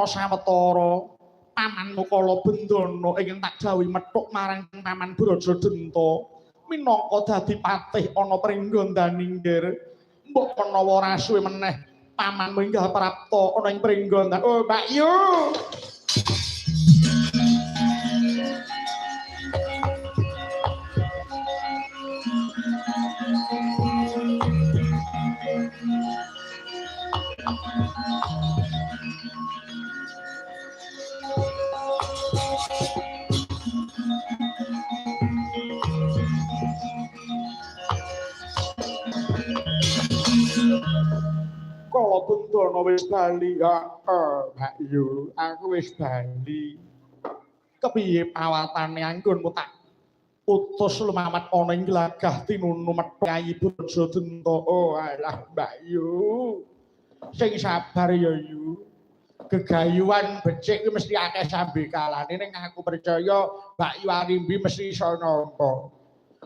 Ana sawetara pamanmu Kala Bendana ingkang tak dawuhi methuk marang Paman Brajadenta minangka dadi patih ana Pringgondani nggir. Mbok menawa ora suwe meneh pamanmu inggah prapta ana ing Pringgondani. Oh, Mbak Yu. Kala Bendana wis bali. Heeh, Mbak Yu, aku wis bali. Kepiye pawatane anggonmu tak utus lumamat ana ing glagah tinunu methuk Kyai Brajadenta. Oh, alah Mbak Yu. Sing sabar ya Yu. Gegayuhan becik kuwi mesti akeh sambekalane ning aku percaya Mbak Yu Arimbi mesti iso nampa.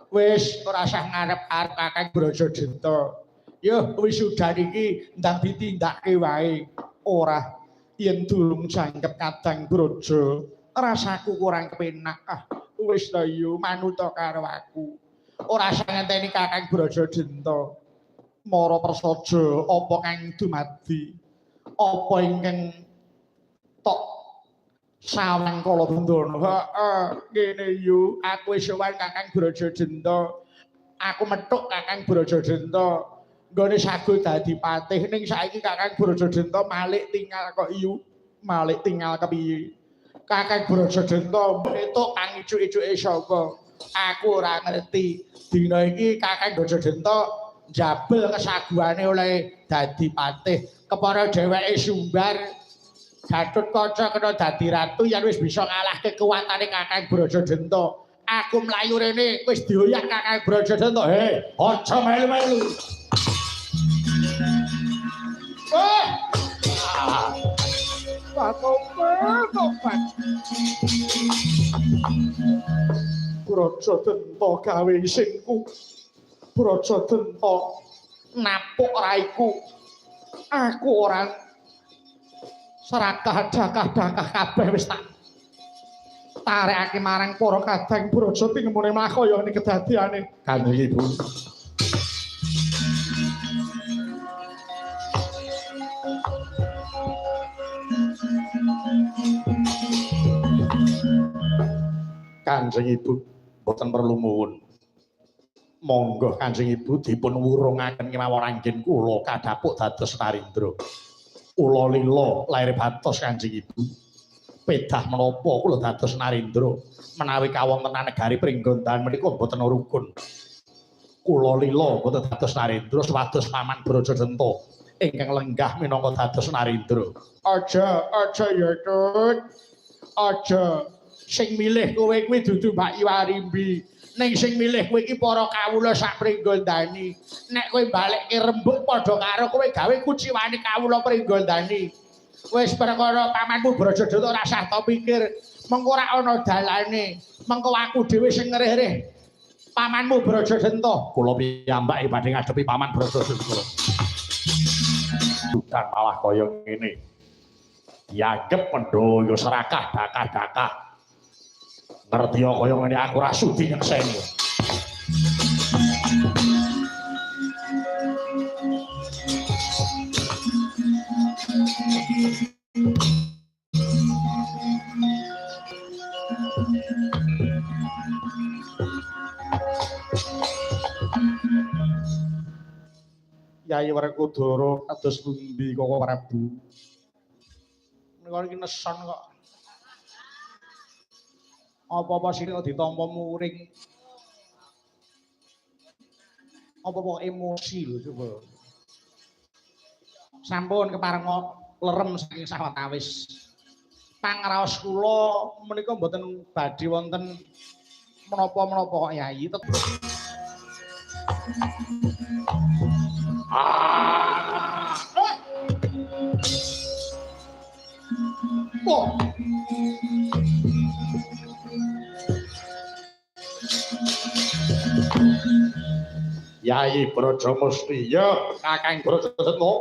Wis ora usah ngarep-arep Kakang Brajadenta. Yo wisuda iki ndang ditindakake wae. Ora yen durung jangkep Kadang Braja, rasaku kurang kepenak. Ah, wis ta yu manuta karo aku. Ora usah ngenteni Kakang Brajadenta. Mara prasaja apa kang dumadi? Apa ingkang tok sawang Kala Bendana? Heeh, ngene yu, aku wis sowan Kakang Brajadenta. Aku methuk Kakang Brajadenta. Nggone sago dadi patih ning saiki Kakang Brajadenta malik tinggal kok yu. Malik tinggal kepiye? Kakang Brajadenta entuk kang icuk-icuke sapa? Aku ora ngerti. Dina iki Kakang Brajadenta njabel kesaguane oleh dadi patih. Kepara dheweke sumbar Gatotkaca kena dadi ratu yen wis bisa ngalahke kekuatane Kakang Brajadenta. Aku mlayu rene wis dioyak Kakang Brajadenta. Hei, aja melu-melu. Eh. Tobat. Brajadenta gawe isinku. Brajadenta napuk raiku. Aku ora serakah dakah-dakah kabeh wis tak tarekake marang para kadang Braja tingemune malah kaya ngene kedadiane. Kanjeng Ibu. Kanjeng Ibu mboten perlu muwun. Monggo Kanjeng Ibu dipun wurungaken kemawon anggen kula kadhapuk dados Narendra. Kula lila lair batos Kanjeng Ibu. Pedah menapa kula dados Narendra menawi kawontenan negari Pringgondani menika mboten rukun. Kula lila mboten dados Narendra supados Paman Brajadenta ingkang lenggah minangka dados Narendra. Aja, aja ya Tut. Aja. Sing milih kowe kuwi dudu Mbak Yu Arimbi. Ning sing milih kowe iki para kawula sak Pringgondani. Nek kowe balekke rembug padha karo kowe gawe kuciwane kawula Pringgondani. Wis perkara pamanmu Brajadenta ora usah to pikir, mengko ora ana dalane. Mengko aku dhewe sing ngereh-reh pamanmu Brajadenta. Kula piyambak badhe ngadepi paman Brajadenta. Bukan malah kaya ngene. Dianggep pendaya serakah dakah-dakah. Ngerti kaya ngene aku ora sudi nyekseni. Yai Werkudara kados pundi Koko Prabu? Menika iki neson kok. Apa-apa sithik kok ditampa muring. Apa-apa emosi lho coba. Sampun keparenga lerem saking sawetawis. Pangraos kula menika mboten badhe wonten menapa-menapa kok Yai. Ah. Oh. Yai Brajamusti, ya Kakang Brajadenta.